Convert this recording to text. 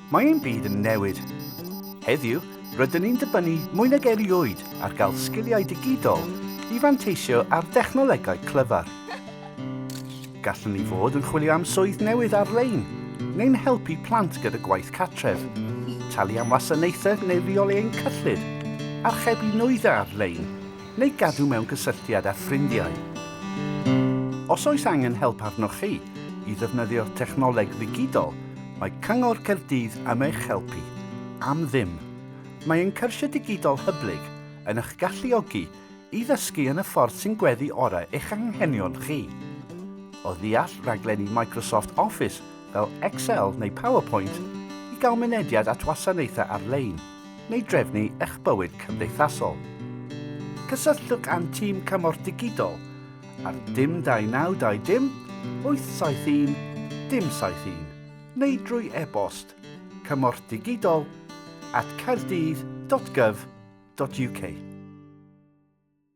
Mae ein byd yn newid. Heddiw, rydyn ni'n dibynnu mwy nag erioed ar gael sgiliau digidol i fanteisio ar dechnolegau clyfar. Gallwn ni fod yn chwilio am swydd newydd ar-lein, neu'n helpu plant gyda gwaith cartref, talu am wasanaethau neu reoli ein cyllid, archebu nwyddau ar-lein, neu gadw mewn cysylltiad â ffrindiau. Os oes angen help arnoch chi i ddefnyddio technoleg ddigidol, mae Cyngor Caerdydd am eich helpu. Am ddim. Mae ein cyrsiau digidol hyblyg yn eich galluogi i ddysgu yn y ffordd sy'n gweddu orau eich anghenion chi. O ddeall raglenni Microsoft Office fel Excel neu PowerPoint i gael mynediad at wasanaethau ar-lein neu drefnu eich bywyd cymdeithasol. Cysylltwch â'n tîm cymorth digidol ar dim 2920 871 dim 71 neu drwy e-bost cymorthdigidol at caerdydd.gov.uk.